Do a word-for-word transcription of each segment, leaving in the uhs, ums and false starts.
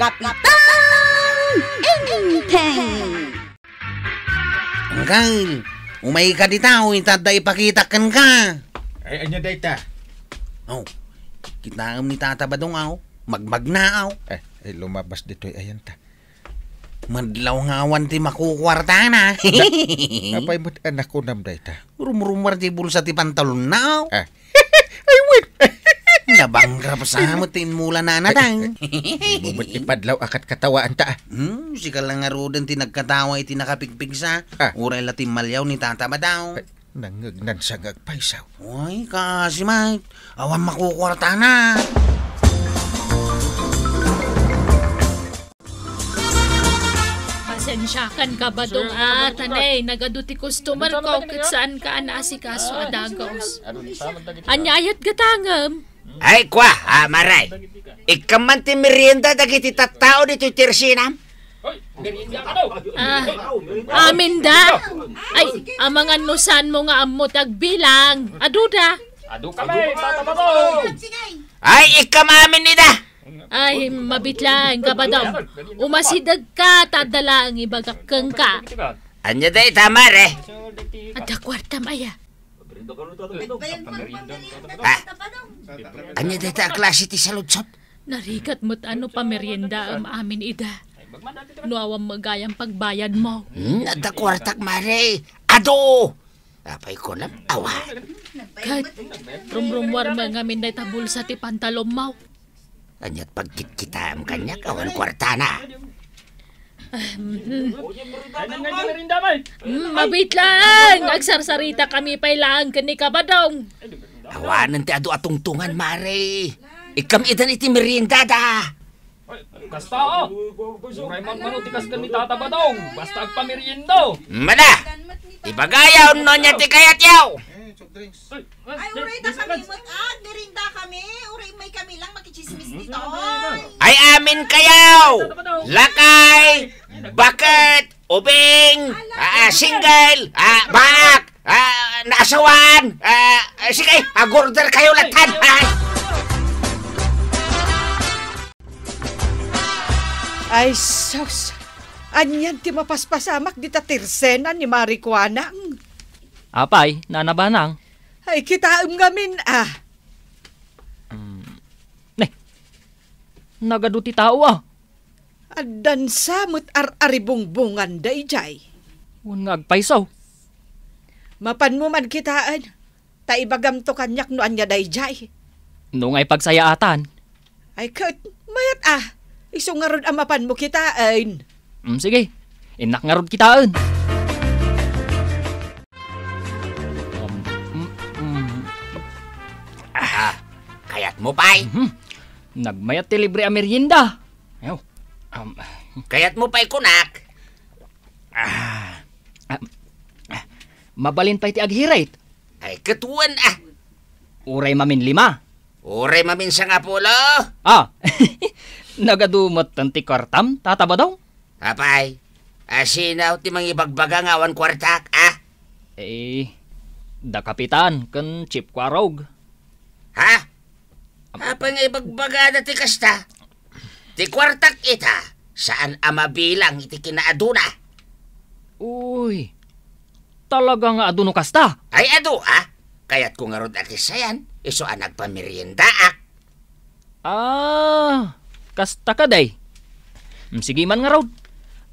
Kapitan Enteng! Anggal, umayka dita, o, ita adda ipakitak kenka. Ay, ania dayta? O, kitaem ni Tata Badong, aw. Magmagna, aw. Eh, eh, lumabas ditoy, ayan ta. Madlaw nga awan ti makukuartana. Apay met a nakunam dayta? Rumrumar ti bulsa ti pantalonna, aw. Ah. Ay, wen. Nabangrap sa met ti inmulana, Natang. Di mo met ipadlaw a kat katawaanta, ah. Hmm, sika la ngaruden ti nagkatawa iti nakapigpigsa. Ah. Uray la timmaliaw ni Tata Badong. Ay, nangngegnan sa nga agpaysaw. Ay, kasi, mate, awan makukuartana. Pasensiakan ka, Badong, a, tanay, nagadu ti customer ko, ket saanka a naasikaso a dagus. Ania aya ti gatangem? Ay, kua, a, mare. Ikkam man ti merienda dagiti tattao ditoy tersenam? Ah, aminda? Ay, amangan no saanmo nga ammo ti agbilang. Aduda? Adu kami, Tata Badong. Ay, ikkam amin ida. Ay, mabitlaeng ka, Badong. Umasidegka, ta adda laeng ibagak kenka. Ania dayta, mare? Adda kuartam aya? Ha? Ania dayta a klase ti saludsod? Narigat met a no pameriendaem amin ida. No awan met gayam pagbayadmo. Hmm, adda kuartak, mare. Adu! Apay kunam, awan. Ket, rumrummuar met ngamin dayta bulsa ti pantalonmo. Aniat pagkitkitaem kaniak, awan kuartana. Ah, mhm. Mm, mabitlaeng! Agsarsarita kami pay laeng ken ni Kabadong. Awanen ti adu a tungtungan, mare. Ikkam idan iti meriendada. Kasta, ah. Uray man mano ti kas ken ni Tata Badong, basta agpamerienda. Mada! Ibagayo no ania ti kayatyo. Ay, uray da kami met, ah, agmerienda kami. Uray may kami lang makitsismis ditoy. Ay, amin kayo! Lakay, baket, ubing, ah, ah, single, ah, baak, ah, naasawan, ah, ah, sige, agorder kayo latta. Ay! Ay, sus! Anian ti mapaspasamak dita tirsena ni Mari Kuanang? Apay, Nana Banang? Ay, kitaem ngamin, ah. Mm. Ne, nagadu ti tao, ah. Addan sa met ar-aribungbungan daydiay. Wen nga agpayso. Mapanmo man kitaen, ta ibagamto kaniak no ania daydiay. No nga ipagsayaatan. Ay ket, mayat a. Isu ngarud a mapanmo kitaen. Mm, sige. Innak ngarud kitaen. Um, mm, mm. Ah, kayatmo pay? Mhm. Nagmayat ti libre a merienda. Ayaw. Um, kayatmo pay kunak? Ah, ah, ah, mabalin pay ti aghirit. Ay, ket wen, ah. Uray mamin lima. Uray mamin sangapulo. Ah, nagadu metten ti kuartam, Tata Badong? Apay, asino ti mangibagbaga nga awan kuartak, ah? Eh, da Kapitan ken Chief Kuarog. Ha? Apay nga ibagbagada ti kasta? Ti kuartak ita, saan a mabilang iti kinaaduna. Uy, talaga nga adu no kasta? Ay, adu, ah. Kayatko ngarud a kissayan, isu a nagpameriendaak. Ah, kasta kadi? Mm, sige man ngarud.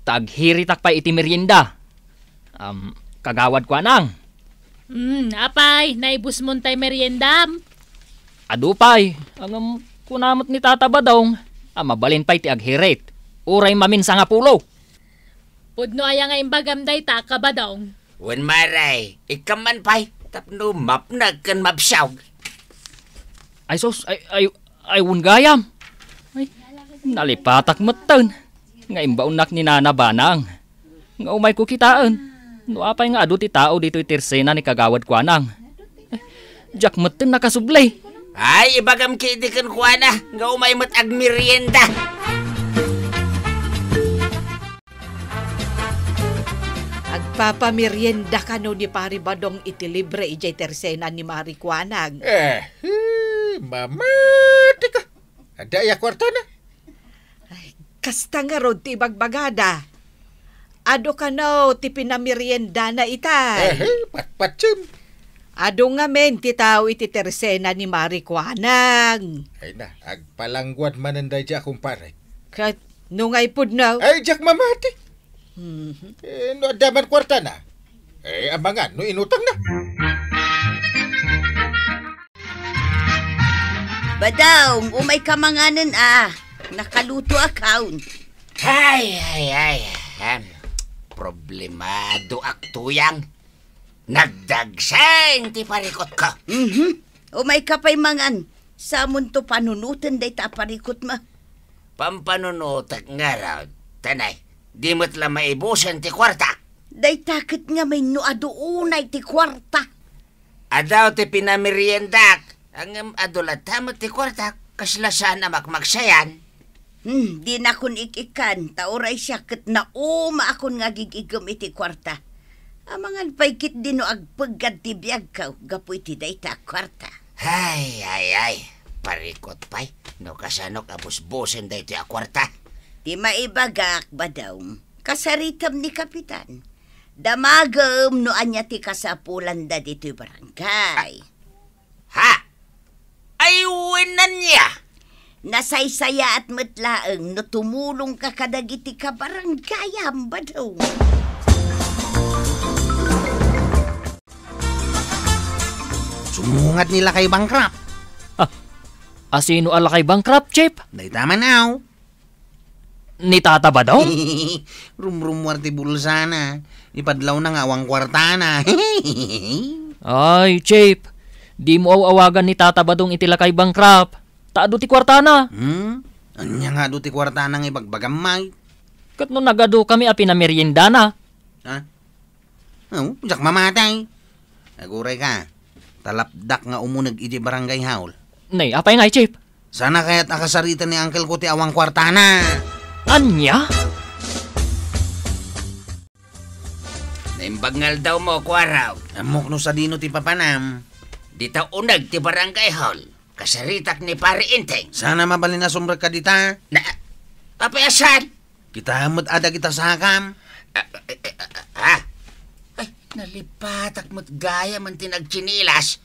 Ta aghiritak pay iti merienda. Um, Kagawad Kuanang. Mm, apay, naibusmon tay meriendam? Adu pay, ngem kuna met ni Tata Badong a mabalin pay ti aghirit. Uray mamin sangapulo. Pudno aya nga imbagam dayta, Kabadong? Wen, Mare, ikkam man pay tapno mapnek ken mabsiaw. Ay sus, ay, ay, ay, wen gayam. Ay, nalipatak metten nga imbaonnak ni Nana Banang nga umayko kitaen no apay nga adu ti tao ditoy tirsena ni Kagawad Kuanang. Diak metten nakasubli. Ay, ibagam ketdi kenkuana nga umay met agmerienda. Agpapamerienda kano ni Pari Badong iti libre idiay tirsena ni Mari Kuanang. Eh, eh, mamati ka. Adda aya kuartana? Ay, Kasta ngarud ti ibagbagada. Adu kano ti pinameriendana ita. Eh, eh, patpatsem. Adu ngamin ti tao iti tersena ni Mari Kuanang. Ay na, agpalangguad manen daydi a kumpare. Ket no nga ipudno? Ay, diak mamati. Mhm. Eh, no adda man kuartana? Eh, amangan no inutangna. Badong, umayka manganen a. Nakalutoakon. Ay, ay, ay, em, problemadoak, Tuyang. Nagdagsen ti parikutko. Mhm. Umayka pay mangan. Samonto panunoten dayta a parikutmo. Pampanunotek ngarud, ta nay, di met la maibusen ti kuartak. Dayta ket ngamin no adu unay ti kuarta. Adu ti pinameriendak, ngem adu latta met ti kuartak, kasla saan a makmaksayan. Hmm, dinakon ik-ikkan, ta uray siak ket naumaakon nga agig-iggem iti kuarta. Amangan pay ketdi no agpeggad ti biagko gapu iti dayta a kuarta. Ay, ay, ay, parikut pay, no kasanok a busbusen daytoy a kuarta. Ti maibagak, Badong, kasaritam ni Kapitan. Damagem no ania ti kasapulanda ditoy barangay. Ha? Ay, wen ania? Nasaysayaat met laeng no tumulongka kadagiti kabarangayam, Badong. Sumungad ni Lakay Bankrupt. Ah, asino a Lakay Bankrupt, Chief? Dayta man, aw. Ni Tata Badong? Rumrumuar ti bulsana. Ipadlawna nga awan kuartana. Ay, Chief, dimo aw-awagan ni Tata Badong iti Lakay Bankrupt. Ta adu ti kuartana. Hmm? Ania nga adu ti kuartana nga ibagbagam, May? Ket no nagadukami a pinameriendana? Ha? Oh, diak mamati. Agurayka, ta lapdak nga umuneg iti barangay hall. Nay, apay ngay, Chief? Saan a kayat a kasarita ni uncle ko ti awan kuartana? Ania? Naimbag nga aldawmo, Kuaraw. Ammok no sadino ti papanam. Dita uneg ti barangay hall. Kasaritak ni Pari Enteng. Saan a mabalin a sumrekka dita? Na, apay a saan? Kitaem met a dagita sakam. Ah, eh, eh, ah, ah. Ay, nalipatak met gayam ti nagtsinilas.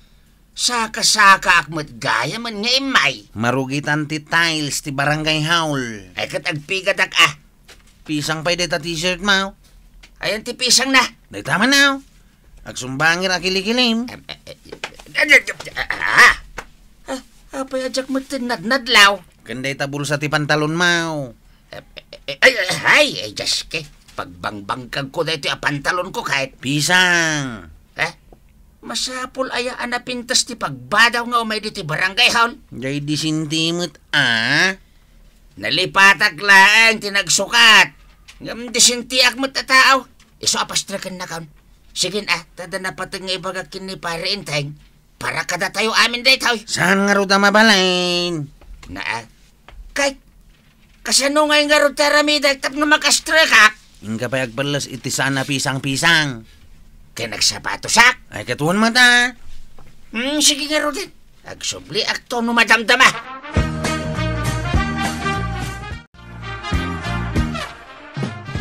Saka-sakaak met gayam nga immay. Marugitan ti tiles ti barangay hall. Ay, ket agpigadak, ah. Pisang pay dayta t-shirt mo. Ayan ti pisangna. Dayta man, aw. Agsumbangir a kilikilim. Em, eh, eh, eh, eh, eh, ah, ah. Ah, apay a diak met nadnadlaw? Ken dayta bulsa ti pantalon mo. Eh, eh, eh, ay, ay, ay, Diyos ke. Pagbangbangkagko daytoy a pantalonko ket. Pisang. Eh? Masapul aya a napintas ti pagbadaw nga umay ditoy barangay hall? Jay di sinti met, ah? Nalipatak laeng ti nagsukat. Ngem di sintiak met a tao. Isu a pastrekennakon. Sige, ah, ta adda napateg nga ibagak ken ni Pare Enteng. Para kadatayo amin daytoy. Saan ngarud a mabalin? Naa. Kay, kasano ngay ngarud ti aramidek tapno makastrekak? Inka pay agpelles iti saan a pisang-pisang. Ken agsapatosak? Ay, ket wen met a. Hmm, sige ngaruden. Agsubliakto no madamdama.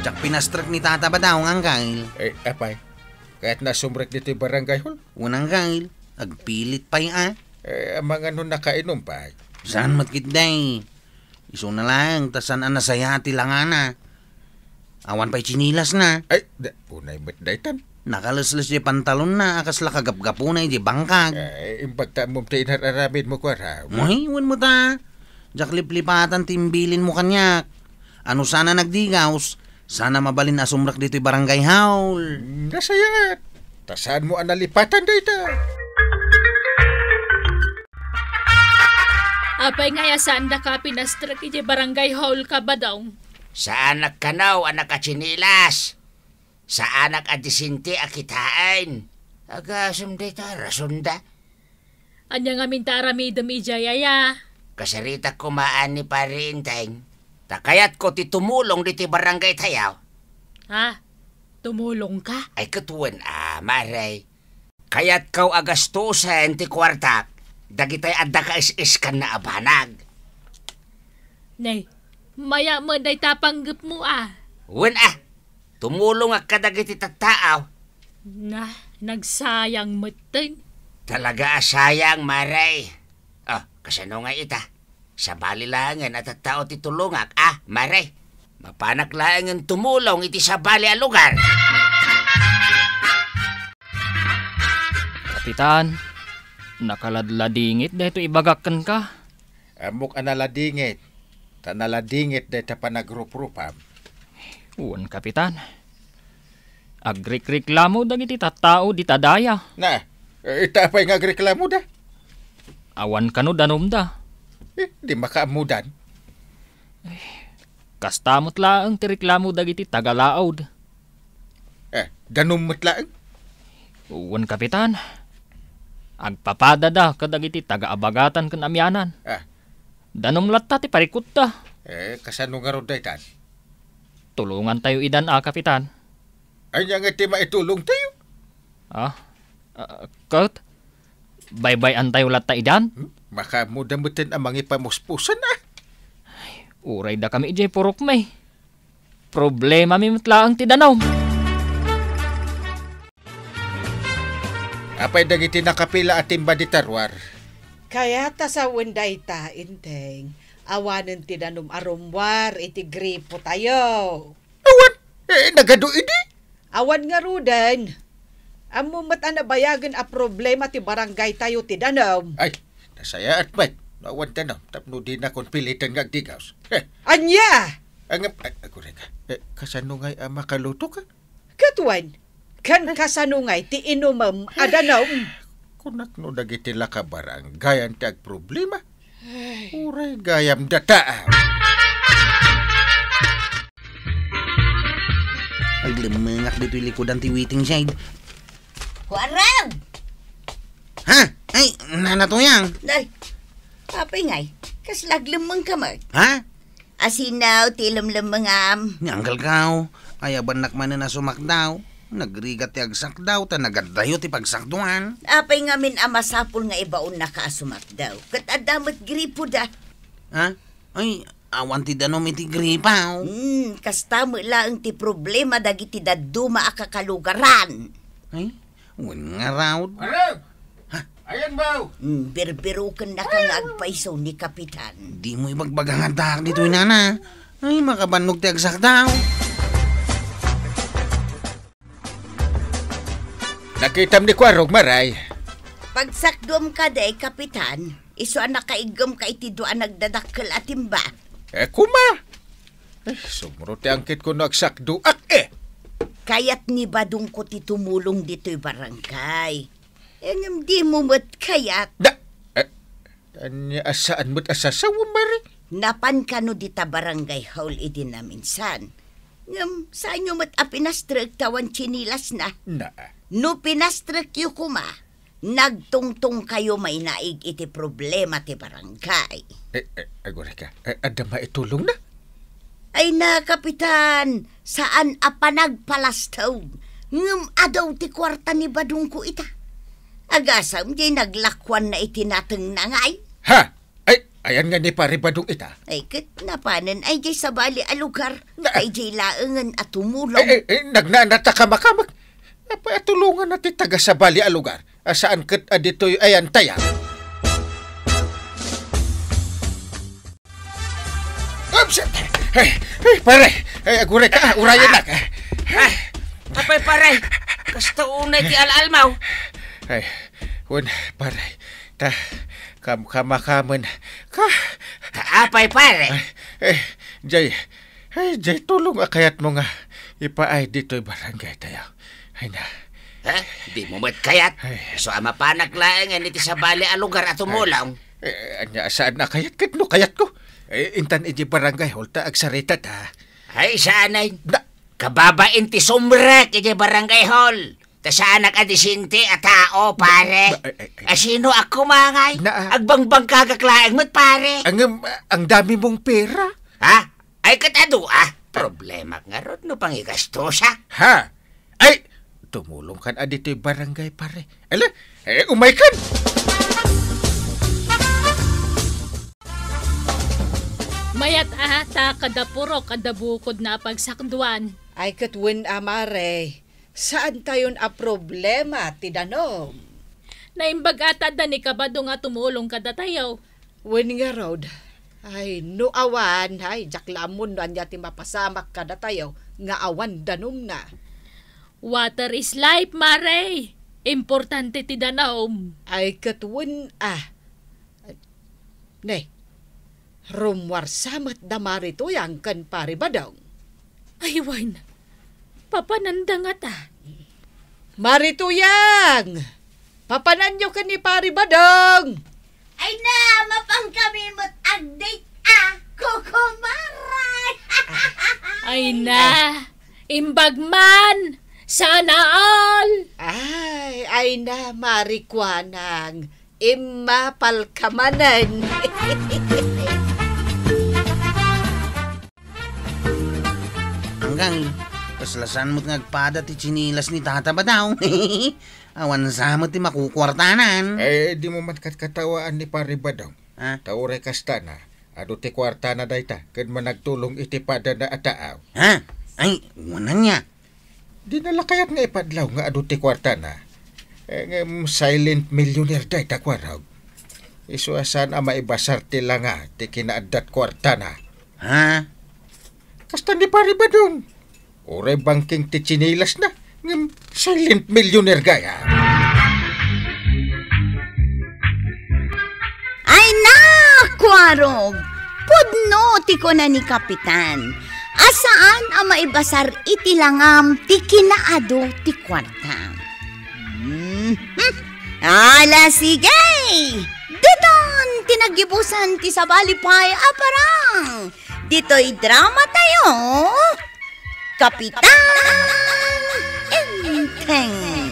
Diak pinastrek ni Tata Badong, Angkel. Eh, apay, kayatna a sumrek ditoy barangay hall? Wen, Angkel. Agpilit pay a. Eh, amangan no nakainom pay? Saan met ketdi? Isuna laeng ta saan a nasayaat ti langana. Awan pay tsinilasna. Ay, da, unay met daytan. Nakalesles ti pantalonna a kasla kagapgapuna iti bangkag. Eh, imbag ta ammom ti inar-aramidmo, Kuara. Ay, wen met a. Diak liplipatan ti imbilinmo kaniak. Ano saan a nagdigaws, saan a mabalin a sumrek ditoy barangay hall. Nasayaat. Ta saanmo a nalipatan dayta. Apay ngay a saandaka a pinastrek iti barangay hall, Kabadong? Saanak kano a nakatsinilas. Saanak a disente a kitaen. Agasem dayta, rasonda. Ania ngamin ta aramidem idiay aya? Kasaritak koma ni Pare Enteng. Ta kayatko ti tumulong ditoy barangay tayo. Ha? Tumulongka? Ay, ket wen a, Mare. Kayatko a gastusen ti kuartak dagitay adda kaes-eskanna a banag. Nay, Maya met dayta panggepmo a. Wen a, tumulongak kadagiti tattao. Na, nagsayang metten. Talaga a sayang, Mare. Ah, kasano nga ita? Sabali laengen a tattao ti tulongak, ah, Mare. Mapanak laengen tumulong iti sabali a lugar. Kapitan, nakaladladingit daytoy ibagak kenka. Ammok a naladingit, ta naladingit dayta panagruprupam. Wen, Kapitan. Agrikreklamo dagiti tattao dita daya. Na, eh, ita pay nga agreklamoda? Awan kano danumda. Eh, di makaammodan. Kasta met laeng ti reklamo dagiti taga-Laod. Eh, danum met laeng? Wen, Kapitan. Agpapadada kadagiti taga-Abagatan ken Amianan. Ah. Danum latta ti parikutta. Eh, kasano ngarud daytan? Tulongantayo idan a, Kapitan. Ania nga ti maitulongtayo? Ah, ah, ket? Baybay-antayo latta idan? Hmm? Makaammoda metten a mangipamuspusan a. Ay, uray dakami idiay purokmi. Problemami met laeng ti danum. Apay dagiti nakapila a timba dita ruar? Kayat a sawen dayta, Enteng. Awanen ti danum a rummuar iti gripotayo. Awan, eh, nagadu idi? Awan ngaruden. Ammom met a nabayagen a problema ti barangaytayo ti danum. Ay, nasayaat met no awan danum tapno dinakon piliten nga agdigaws. Heh. Ania? Angem, ay, aguray ka. Eh, kasano ngay a makaluto ka? Ket wen, ken kasano ngay ti inumem a danum? Kunak no dagiti lakabarangayan ti agproblema. Ay. Uray gayam data. Aglemmengak ditoy likudan ti waiting shed. Kuarang! Ha? Ay, Nana Tuyang. Nay, apay ngay, kasla aglemmengka met? Ha? Asino ti lemlemmengam? Ni Uncle Kao, ayabannak manen a sumakdaw. Nagrigat ti agsakdaw, ta nagadayo ti pagsakduan. Apay ngamin a masapul nga ibaonnaka a sumakdaw? Ket adda met gripoda. Ha? Ay, awan ti danum iti gripo. Hmm, kasta met laeng ti problema dagiti dadduma a kakalugaran. Ay, wen ngarud. Arem! Ha? Ayan, baw! Hmm, birbirukennaka nga agpayso ni Kapitan. Dimo ibagbaga nga addaak ditoy, Nana. Ay, makabannog ti agsakdaw. Nakitam ni Kuarog, Maray. Pagsakduam kadi, Kapitan, isu a nakaiggemka iti dua a nagdadakkel a timba. Eh, kuma? Eh, sumro ti angkitko no agsakduak, eh. Kayat ni Badongko ti tumulong ditoy barangay. Eh, ngem dimo met kayat. Da, eh, ania a saan met a sasawen, Mare? Napan kano dita barangay hall idi naminsan. Ngem, saanyo met a pinastrek ta awan tsinilasna. Na. No pinastrekyo koma, nagtungtongkayo mainaig iti problema ti barangay. Eh, eh, aguray ka. Eh, adda maitulongna? Ay na, Kapitan, saan a panagpalastog. Ngem adu ti kuarta ni Badongko ita. Agasam, diay naglakuanna iti natengna ngay. Ha? Ay, ayan nga ni Pare Badong ita? Ay, ket napanen ay diay sabali a lugar. Na- Ay, diay laengen a tumulong. Eh, eh, eh, nagnanata kamakamak. Apay a tulonganna ti taga sabali a lugar? A saan ket a ditoy ayan tayan? Oops! Ay, ay, pare! Ay, aguray ka, ah, urayan nak. Ah, apay, pare? Kasta unay ti al-almaw. Ay, wen, pare. Ta, kam-, kamakamen. Ka- Ta apay, pare? Ay, eh, jay, ay, jay tulong a kayatmo nga ipaay ditoy barangay tayo. Ay na. Ha? Dimo met kayat? Ay. Isu a mapanak laengen iti sabali a lugar a tumulong. Eh, ania saan a kayat ket no kayatko? Eh, intan iti barangay hall ta agsarita ta. Ay, saan ay? Na- Kababain ti sumrek iti barangay hall. Ta saanak a disente a tao, pare. Ba-, ay, ay, ay. Asino a kumangay? Na- Agbangbangkagak laeng met, pare. Ang, ang dami mong pera. Ha? Ay, ket adu, ah. Problemak ngarud no pangigastosa. Ha? Ay, tumulong kan a ditoy barangay, pare. Ala, eh, umay kan. Mayat a ta kada purok adda bukodna a pagsakduan. Ay, ket wen a, mare, saantayon a problema ti danum. Naimbag a ta adda ni Kabado nga tumulong kadatayo. Wen ngarud, ay, no awan, ay, diak la ammon no ania ti mapasamak kadatayo nga awan danumna. Water is life, mare. Importante ti danum. Ay, ket wen a. Ne, rummuar sa met da Mari Tuyang ken Pari Badong. Ay, wen, papananda ngata. Mari Tuyang! Papananyo ken ni Pari Badong! Ay na, mapan kami met agdate a, kukumaray! Ay na, imbag man! Sana all! Ay, ay na, Mari Kuanang. Immapalka manen. Anggang, kasla saan met nga agpada ti tsinilas ni Tata Badong. Awan sa met ti makukuartanan. Eh, dimo man katkatawaan ni Pari Badong. Ha? Ta uray kastana, adu ti kuartana dayta, ken managtulong iti padana a taaw. Ha? Ay, wen ania. Dina la kayat nga ipadlaw nga adu ti kuartana. Eh, ngem silent millionaire dayta, kuarog. Isu a saan a maibasar ti langa ti kinaaddat kuartana. Ha? Kasta ni Pari Badong. Uray bangking ti tsinilasna, ngem silent millionaire gayam. Ay na, kuarog! Pudno ti kuna ni Kapitan a saan a maibasar iti langam ti kinaadu ti kuarta. Mhm. Ala, sige! Ditan ti naggibusan ti sabali pay a parang! Ditoy drama tayo, Kapitan Enteng.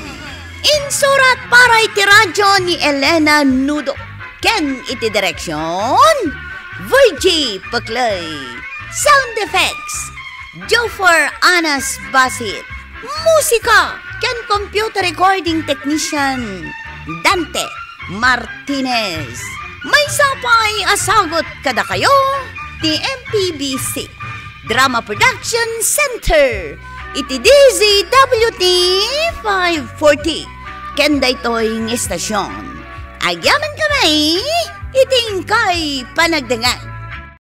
Insurat para iti radyo ni Elena Nudo ken iti direksyon, Virgie Peclay. Sound effects, Joffer Anas Basit. Musika ken computer recording technician, Dante Martinez. Maysa pay a sagut kadakayo ti M P B C Drama Production Center iti D Z W T five forty. Ken daytoy nga istasyon, agyamankami iti inkay panagdengngeg.